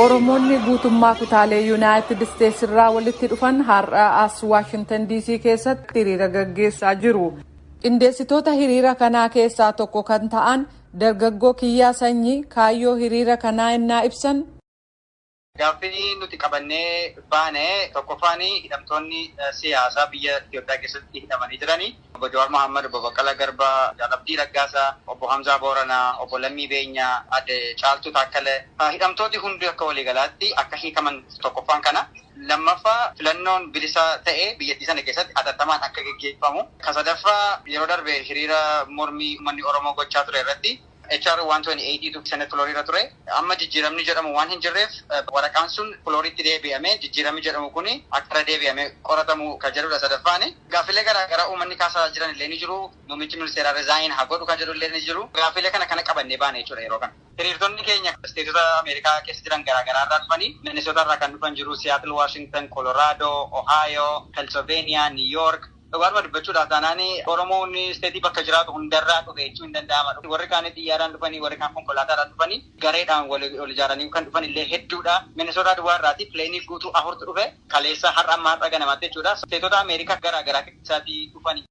Oromoonni guutummaa kutaalee Yuunaayitid Isteets irraa walitti dhufan har'a as Waashintan Diisii keessatti hiriira gaggeessaa jiru. Qindeessitoota hiriira kanaa keessaa tokko kan ta'an dargaggoo Kiyyaa Sanyii kaayyoo hiriira kanaa innaa ibsan. Gaaffii nuti qabannee baane tokkoffaan, hidhamtoonni siyaasaa biyya Itoophiyaa keessatti hidhamanii jiranii, Obbo Jawaar Mohaammed, Obbo Baqqalaa Garbaa, Abdii Raggaasaa, Obbo Hamzaa Booranaa, Obbo Lammii Beenyaa, Adde Caaltuu Taakkalee, hidhamtooti hundi akka waliigalaatti akka hiikaman tokkoffaan kana. Lammaffaa, filannoon bilisa ta'e biyyattii sana keessatti hatattamaan akka gaggeeffamu. Ka sadaffaa, yeroo darbe hiriira mormii uummanni Oromoo gochaa ture irratti HR 128tu Senate floor irra ture. Amma jijjiiramni jedhamu waan hin jirreef, waraqaan sun flooritti deebi'amee jijjiiramni jedhamu kuni akka irra deebi'amee qoratamu kan jedhudha sadaffaani. Gaaffilee garaa garaa uummanni kaasaa jiran illee ni jiru. Muummichi ministeeraa resign haa godhu kan jedhu illee ni jiru. Gaaffilee kana qabannee baane jechuudha yeroo kana. Hiriirtonni keenya isteetota Ameerikaa keessa jiran garaa garaa irraa dhufanii, Minnesota irraa kan dhufan jiru, Seattle, Washington, Colorado, Ohio, Pennsylvania, New York. Dhugaadhuma dubbachuudhaaf taanaan, Oromoon isteetii bakka jiraatu hundarraa dhufe jechuu hin danda'ama. Warri kaan xiyyaaraan dhufanii, warri kaan konkolaataadhaan dhufanii, gareedhaan wal ijaaranii kan dhufan illee hedduudha. Minnesota duwwaa irraati plane guutuu afurtu dhufe kaleessa, har'a, amma har'a ganamaatti jechuudha. Isteetota Ameerikaa garaa garaa keessaatii dhufanii.